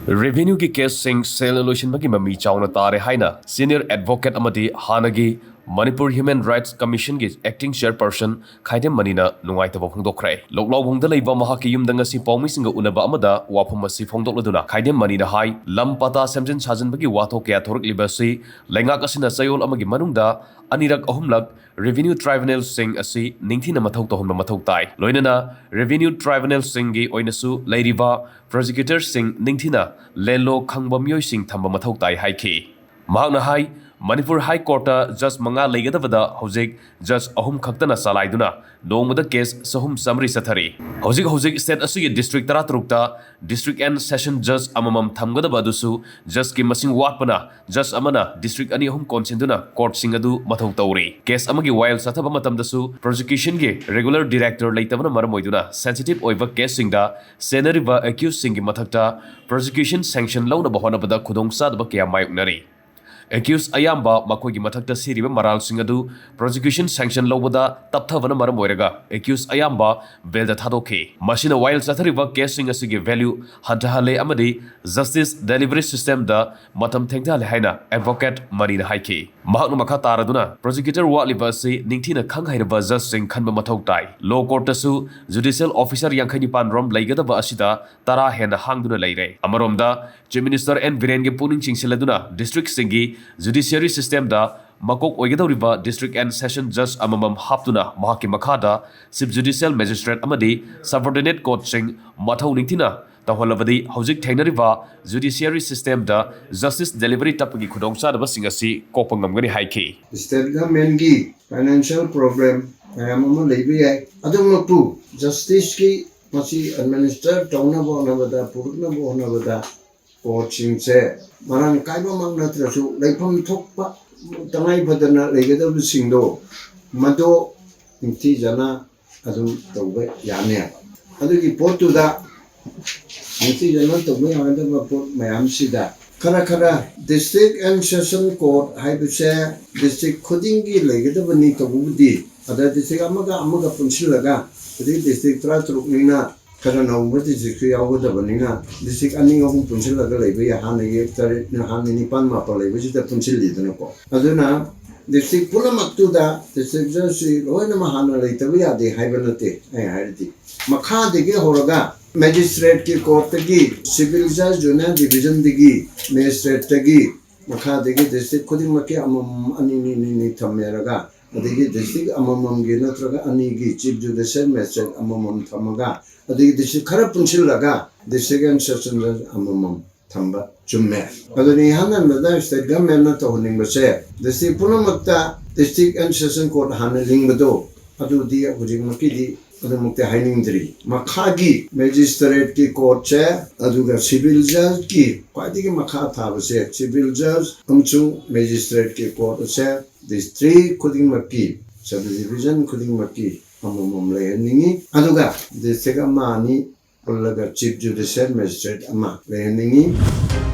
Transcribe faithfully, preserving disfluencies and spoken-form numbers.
ꯔꯦꯚꯤꯅ꯭ꯌꯨꯒꯤ ꯀꯦꯁꯁꯤꯡ ꯁꯦꯜꯅ ꯂꯣꯏꯁꯤꯟꯕꯒꯤ ꯃꯃꯤ ꯆꯥꯎꯅ ꯇꯥꯔꯦ ꯍꯥꯏꯅ ꯁꯤꯅꯤꯌꯔ ꯑꯦꯗꯚꯣꯀꯦꯠ ꯑꯃꯗꯤ ꯍꯥꯟꯅꯒꯤ ꯃꯅꯤꯄꯨꯔ ꯍ꯭ꯌꯨꯃꯦꯟ ꯔꯥꯏꯠꯁ ꯀꯃꯤꯁꯟꯒꯤ ꯑꯦꯛꯇꯤꯡ ꯆꯦꯌꯔꯄꯔꯁꯟ ꯈꯥꯏꯗꯦꯝ ꯃꯅꯤꯅ ꯅꯨꯡꯉꯥꯏꯇꯕ ꯐꯣꯡꯗꯣꯛꯈ꯭ꯔꯦ꯫ ꯂꯣꯛꯂꯥꯎꯕꯨꯡꯗ ꯂꯩꯕ ꯃꯍꯥꯛꯀꯤ ꯌꯨꯝꯗ ꯉꯁꯤ ꯄꯥꯎꯃꯤꯁꯤꯡꯒ ꯎꯅꯕ ꯑꯃꯗ ꯋꯥꯐꯝ ꯑꯁꯤ ꯐꯣꯡꯗꯣꯛꯂꯗꯨꯅ ꯈꯥꯏꯗꯦꯝ ꯃꯅꯤꯅ ꯍꯥꯏ, ꯂꯝ ꯄꯇꯥ ꯁꯦꯝꯖꯤꯟ ꯁꯥꯖꯤꯟꯕꯒꯤ ꯋꯥꯊꯣꯛ ꯀꯌꯥ ꯊꯣꯔꯛꯂꯤꯕ ꯑꯁꯤ ꯂꯩꯉꯥꯛ ꯑꯁꯤꯅ ꯆꯌꯣꯜ ꯑꯃꯒꯤ ꯃꯅꯨꯡꯗ ꯑꯅꯤꯔꯛ ꯑꯍꯨꯝꯂꯛ ꯔꯦꯚꯤꯅ꯭ꯌꯨ ꯇ꯭ꯔꯥꯏꯕꯨꯅꯦꯜꯁꯤꯡ ꯑꯁꯤ ꯅꯤꯡꯊꯤꯅ ꯃꯊꯧ ꯇꯧꯍꯟꯕ ꯃꯊꯧ ꯇꯥꯏ꯫ ꯂꯣꯏꯅꯅ ꯔꯦꯚꯤꯅ꯭ꯌꯨ ꯇ꯭ꯔꯥꯏꯕꯨꯅꯦꯜꯁꯤꯡꯒꯤ ꯑꯣꯏꯅꯁꯨ ꯂꯩꯔꯤꯕ ꯄ꯭ꯔꯣꯁꯤꯀ꯭ꯌꯨꯇꯔꯁꯤꯡ ꯅꯤꯡꯊꯤꯅ ꯂꯦꯜꯂꯣ ꯈꯪꯕ ꯃꯤꯑꯣꯏꯁꯤꯡ ꯊꯝꯕ ꯃꯊꯧ ꯇꯥꯏ ꯍꯥꯏꯈꯤ꯫ ꯃꯍꯥꯛꯅ ꯍꯥꯏ, ꯃꯅꯤꯄꯨꯔ ꯍꯥꯏ ꯀꯣꯔꯠꯇ ꯖꯖ ꯃꯉꯥ ꯂꯩꯒꯗꯕꯗ ꯍꯧꯖꯤꯛ ꯖꯖ ꯑꯍꯨꯝ ꯈꯛꯇꯅ ꯆꯂꯥꯏꯗꯨꯅ ꯅꯣꯡꯃꯗ ꯀꯦꯁ ꯆꯍꯨꯝ ꯆꯥꯃꯔꯤ ꯆꯠꯊꯔꯤ꯫ ꯍꯧꯖꯤꯛ ꯍꯧꯖꯤꯛ ꯁ꯭ꯇꯦꯠ ꯑꯁꯤꯒꯤ ꯗꯤꯁꯇ꯭ꯔꯤꯛ ꯇꯔꯥꯇꯔꯨꯛꯇ ꯗꯤꯁꯇ꯭ꯔꯤꯛ ꯑꯦꯟ ꯁꯦꯁꯟ ꯖꯖ ꯑꯃꯃꯝ ꯊꯝꯒꯗꯕ ꯑꯗꯨꯁꯨ ꯖꯖꯀꯤ ꯃꯁꯤꯡ ꯋꯥꯠꯄꯅ ꯖꯖ ꯑꯃꯅ ꯗꯤꯁꯇ꯭ꯔꯤꯛ ꯑꯅꯤ ꯑꯍꯨꯝ ꯀꯣꯟꯁꯤꯟꯗꯨꯅ ꯀꯣꯔꯠꯁꯤꯡ ꯑꯗꯨ ꯃꯊꯧ ꯇꯧꯔꯤ꯫ ꯀꯦꯁ ꯑꯃꯒꯤ ꯋꯥꯌꯦꯜ ꯆꯠꯊꯕ ꯃꯇꯝꯗꯁꯨ ꯄ꯭ꯔꯣꯁꯤꯀ꯭ꯌꯨꯁꯟꯒꯤ ꯔꯤꯒꯨꯂꯔ ꯗꯤꯔꯦꯛꯇꯔ ꯂꯩꯇꯕꯅ ꯃꯔꯝ ꯑꯣꯏꯗꯨꯅ ꯁꯦꯟꯁꯤꯇꯤꯚ ꯑꯣꯏꯕ ꯀꯦꯁꯁꯤꯡꯗ ꯆꯦꯟꯅꯔꯤꯕ ꯑꯦꯀ꯭ꯌꯨꯁꯁꯤꯡꯒꯤ ꯃꯊꯛꯇ ꯄ꯭ꯔꯣꯁꯤꯀ꯭ꯌꯨꯁꯟ ꯁꯦꯡꯁꯟ ꯂꯧꯅꯕ ꯍꯣꯠꯅꯕꯗ ꯈꯨꯗꯣꯡꯆꯥꯗꯕ ꯀꯌꯥ ꯃꯥꯌꯣꯛꯅꯔꯤ꯫ ꯑꯦꯀ꯭ꯌꯨꯁ ꯑꯌꯥꯝꯕ ꯃꯈꯣꯏꯒꯤ ꯃꯊꯛꯇ ꯁꯤꯔꯤꯕ ꯃꯔꯥꯜꯁꯤꯡ ꯑꯗꯨ ꯄ꯭ꯔꯣꯁꯤꯀ꯭ꯌꯨꯁꯟ ꯁꯦꯡꯁꯟ ꯂꯧꯕꯗ ꯇꯞꯊꯕꯅ ꯃꯔꯝ ꯑꯣꯏꯔꯒ ꯑꯦꯀ꯭ꯌꯨꯁ ꯑꯌꯥꯝꯕ ꯕꯦꯜꯗ ꯊꯥꯗꯣꯛꯈꯤ꯫ ꯃꯁꯤꯅ ꯋꯥꯌꯦꯜ ꯆꯠꯊꯔꯤꯕ ꯀꯦꯁꯁꯤꯡ ꯑꯁꯤꯒꯤ ꯚꯦꯂ꯭ꯌꯨ ꯍꯟꯊꯍꯜꯂꯦ ꯑꯃꯗꯤ ꯖꯁꯇꯤꯁ ꯗꯦꯂꯤꯚꯔꯤ ꯁꯤꯁꯇꯦꯝꯗ ꯃꯇꯝ ꯊꯦꯡꯊꯍꯜꯂꯦ ꯍꯥꯏꯅ ꯑꯦꯗꯚꯣꯀꯦꯠ ꯃꯅꯤꯅ ꯍꯥꯏꯈꯤ꯫ ꯃꯍꯥꯛꯅ ꯃꯈꯥ ꯇꯥꯔꯗꯨꯅ ꯄ꯭ꯔꯣꯁꯤꯀ꯭ꯌꯨꯇꯔ ꯋꯥꯠꯂꯤꯕ ꯑꯁꯤ ꯅꯤꯡꯊꯤꯅ ꯈꯪ ꯍꯩꯔꯕ ꯖꯁꯁꯤꯡ ꯈꯟꯕ ꯃꯊꯧ ꯇꯥꯏ꯫ ꯂꯣ ꯀꯣꯔꯠꯇꯁꯨ ꯖꯨꯗꯤꯁꯤꯌꯦꯜ ꯑꯣꯐꯤꯁꯥꯔ ꯌꯥꯡꯈꯩ ꯅꯤꯄꯥꯟ ꯔꯣꯝ ꯂꯩꯒꯗꯕ ꯑꯁꯤꯗ ꯇꯔꯥ ꯍꯦꯟꯅ ꯍꯥꯡꯗꯨꯅ ꯂꯩꯔꯦ꯫ ꯑꯃꯔꯣꯝꯗ ꯆꯤꯐ ꯃꯤꯅꯤꯁꯇꯔ ꯑꯦꯟ ꯕꯤꯔꯦꯟꯒꯤ ꯄꯨꯛꯅꯤꯡ ꯆꯤꯡꯁꯤꯜꯂꯗꯨꯅ ꯗꯤꯁꯇ꯭ꯔꯤꯛꯁꯤꯡꯒꯤ ꯖꯨꯗꯤꯁꯤꯌꯔꯤ ꯁꯤꯁꯇꯦꯝꯗ ꯃꯀꯣꯛ ꯑꯣꯏꯒꯗꯧꯔꯤꯕ ꯗꯤꯁꯇ꯭ꯔꯤꯛ ꯑꯦꯟ ꯁꯦꯁꯟ ꯖꯖ ꯑꯃꯃꯝ ꯍꯥꯞꯇꯨꯅ ꯃꯍꯥꯛꯀꯤ ꯃꯈꯥꯗ ꯆꯤꯐ ꯖꯨꯗꯤꯁꯤꯌꯦꯜ ꯃꯦꯖꯤꯁꯇ꯭ꯔꯦꯠ ꯑꯃꯗꯤ ꯁꯕꯑꯣꯔꯗꯤꯅꯦꯠ ꯀꯣꯔꯠꯁꯤꯡ ꯃꯊꯧ ꯅꯤꯡꯊꯤꯅ ꯇꯧꯍꯜꯂꯕꯗꯤ ꯍꯧꯖꯤꯛ ꯊꯦꯡꯅꯔꯤꯕ ꯖꯨꯗꯤꯁꯤꯌꯔꯤ ꯁꯤꯁꯇꯦꯝꯗ ꯖꯁꯇꯤꯁ ꯗꯦꯂꯤꯚꯔꯤ ꯇꯞꯄꯒꯤ ꯈꯨꯗꯣꯡꯆꯥꯗꯕꯁꯤꯡ ꯑꯁꯤ ꯀꯣꯛꯄ ꯉꯝꯒꯅꯤ ꯍꯥꯏꯈꯤ꯫ ꯁ꯭ꯇꯦꯠ ꯒꯚꯔꯟꯃꯦꯟꯠꯀꯤ ꯐꯥꯏꯅꯥꯟꯁꯤꯌꯦꯜ ꯄ꯭ꯔꯣꯕ꯭ꯂꯦꯝ ꯃꯌꯥꯝ ꯑꯃ ꯂꯩꯕ ꯌꯥꯏ꯫ ꯑꯗꯨꯃꯛꯄꯨ ꯖꯁꯇꯤꯁꯀꯤ ꯃꯁꯤ ꯑꯦꯗꯃꯤꯅꯤꯁꯇꯔ ꯇꯧꯅꯕ ꯍꯣꯠꯅꯕꯗ, ꯄꯨꯔꯛꯅꯕ ꯍꯣꯠꯅꯕꯗ ꯀꯣꯔꯠꯁꯤꯡꯁꯦ ꯃꯔꯥꯡ ꯀꯥꯏꯕꯃꯛ ꯅꯠꯇ꯭ꯔꯁꯨ ꯂꯩꯐꯝ ꯊꯣꯛꯄ ꯇꯉꯥꯏ ꯐꯗꯅ ꯂꯩꯒꯗꯕꯁꯤꯡꯗꯣ ꯃꯗꯨ ꯅꯤꯡꯊꯤꯖꯅ ꯑꯗꯨꯝ ꯇꯧꯕ ꯌꯥꯅꯤ꯫ ꯑꯗꯨꯒꯤ ꯄꯣꯠꯇꯨꯗ ꯅꯤꯡꯊꯤꯖꯅ ꯇꯧꯕ ꯌꯥꯒꯗꯕ ꯄꯣꯠ ꯃꯌꯥꯝꯁꯤꯗ ꯈꯔ ꯈꯔ ꯗꯤꯁꯇ꯭ꯔꯤꯛ ꯑꯦꯟ ꯁꯦꯁꯟ ꯀꯣꯔꯠ ꯍꯥꯏꯕꯁꯦ ꯗꯤꯁꯇ꯭ꯔꯤꯛ ꯈꯨꯗꯤꯡꯒꯤ ꯂꯩꯒꯗꯕꯅꯤ꯫ ꯇꯧꯕꯕꯨꯗꯤ ꯑꯗ ꯗꯤꯁꯇ꯭ꯔꯤꯛ ꯑꯃꯒ ꯑꯃꯒ ꯄꯨꯟꯁꯤꯜꯂꯒ ꯍꯧꯖꯤꯛ ꯗꯤꯁꯇ꯭ꯔꯤꯛ ꯇꯔꯥꯇꯔꯨꯛꯅꯤꯅ ꯈꯔ ꯅꯧꯕ ꯗꯤꯁꯇ꯭ꯔꯤꯛꯁꯨ ꯌꯥꯎꯒꯗꯕꯅꯤꯅ, ꯗꯤꯁꯇ꯭ꯔꯤꯛ ꯑꯅꯤ ꯑꯍꯨꯝ ꯄꯨꯟꯁꯤꯜꯂꯒ ꯂꯩꯕ ꯌꯥꯏ꯫ ꯍꯥꯟꯅꯒꯤ ꯇꯔꯦꯠ, ꯍꯥꯟꯅ ꯅꯤꯄꯥꯟ ꯃꯥꯄꯟ ꯂꯩꯕꯁꯤꯗ ꯄꯨꯟꯁꯤꯜꯂꯤꯗꯅꯀꯣ꯫ ꯑꯗꯨꯅ ꯗꯤꯁꯇ꯭ꯔꯤꯛ ꯄꯨꯝꯅꯃꯛꯇꯨꯗ ꯗꯤꯁꯇ꯭ꯔꯤꯛ ꯖꯖꯁꯤ ꯂꯣꯏꯅꯃꯛ ꯍꯥꯟꯅ ꯂꯩꯇꯕ ꯌꯥꯗꯦ ꯍꯥꯏꯕ ꯅꯠꯇꯦ꯫ ꯑꯩ ꯍꯥꯏꯔꯗꯤ ꯃꯈꯥꯗꯒꯤ ꯍꯧꯔꯒ ꯃꯦꯖꯤꯁꯇ꯭ꯔꯦꯠꯀꯤ ꯀꯣꯔꯠꯇꯒꯤ, ꯁꯤꯚꯤꯜ ꯖꯖ, ꯖꯨꯅꯤꯌꯔ ꯗꯤꯕꯤꯖꯟꯗꯒꯤ, ꯃꯦꯖꯤꯁꯇ꯭ꯔꯦꯠꯇꯒꯤ, ꯃꯈꯥꯗꯒꯤ ꯗꯤꯁꯇ꯭ꯔꯤꯛ ꯈꯨꯗꯤꯡꯃꯛꯀꯤ ꯑꯃꯃꯝ, ꯑꯅꯤ, ꯑꯅꯤ, ꯑꯅꯤ, ꯑꯅꯤ ꯊꯝꯃꯦꯔꯒ, ꯑꯗꯒꯤ ꯗꯤꯁꯇ꯭ꯔꯤꯛ ꯑꯃꯃꯝꯒꯤ ꯅꯠꯇ꯭ꯔꯒ ꯑꯅꯤꯒꯤ ꯆꯤꯐ ꯖꯨꯗꯤꯁꯤꯌꯦꯜ ꯃꯦꯖꯤꯁꯇ꯭ꯔꯦꯠ ꯑꯃꯃꯝ ꯊꯝꯃꯒ, ꯑꯗꯒꯤ ꯗꯤꯁꯇ꯭ꯔꯤꯛ ꯈꯔ ꯄꯨꯟꯁꯤꯜꯂꯒ ꯗꯤꯁꯇ꯭ꯔꯤꯛ ꯑꯦꯟ ꯁꯦꯁꯟ ꯖꯖ ꯑꯃꯃꯝ ꯊꯝꯕ ꯆꯨꯝꯃꯦ꯫ ꯑꯗꯨꯅ ꯏꯍꯥꯟ ꯍꯥꯟꯕꯗ ꯁ꯭ꯇꯦꯠ ꯒꯚꯔꯟꯃꯦꯟꯠꯅ ꯇꯧꯍꯟꯅꯤꯡꯕꯁꯦ, ꯗꯤꯁꯇ꯭ꯔꯤꯛ ꯄꯨꯝꯅꯃꯛꯇ ꯗꯤꯁꯇ꯭ꯔꯤꯛ ꯑꯦꯟ ꯁꯦꯁꯟ ꯀꯣꯔꯠ ꯍꯥꯟꯅ ꯂꯤꯡꯕꯗꯣ, ꯑꯗꯨꯗꯤ ꯍꯧꯖꯤꯛꯃꯛꯀꯤꯗꯤ ꯑꯗꯨꯃꯛꯇꯤ ꯍꯥꯏꯅꯤꯡꯗ꯭ꯔꯤ꯫ ꯃꯈꯥꯒꯤ ꯃꯦꯖꯤꯁꯇ꯭ꯔꯦꯠꯀꯤ ꯀꯣꯔꯠꯁꯦ, ꯑꯗꯨꯒ ꯁꯤꯚꯤꯜ ꯖꯖꯀꯤ ꯈ꯭ꯋꯥꯏꯗꯒꯤ ꯃꯈꯥ ꯊꯥꯕꯁꯦ, ꯁꯤꯚꯤꯜ ꯖꯖ ꯑꯃꯁꯨꯡ ꯃꯦꯖꯤꯁꯇ꯭ꯔꯦꯠꯀꯤ ꯀꯣꯔꯠ ꯑꯁꯦ ꯗꯤꯁꯇ꯭ꯔꯤꯛ ꯈꯨꯗꯤꯡꯃꯛꯀꯤ, ꯁꯕ ꯗꯤꯕꯤꯖꯟ ꯈꯨꯗꯤꯡꯃꯛꯀꯤ ꯑꯃꯃꯝ ꯂꯩꯍꯟꯅꯤꯡꯉꯤ꯫ ꯑꯗꯨꯒ ꯗꯤꯁꯇ꯭ꯔꯤꯛ ꯑꯃ ꯑꯅꯤ ꯄꯨꯜꯂꯒ ꯆꯤꯐ ꯖꯨꯗꯤꯁꯤꯌꯦꯜ ꯃꯦꯖꯤꯁꯇ꯭ꯔꯦꯠ ꯑꯃ ꯂꯩꯍꯟꯅꯤꯡꯉꯤ꯫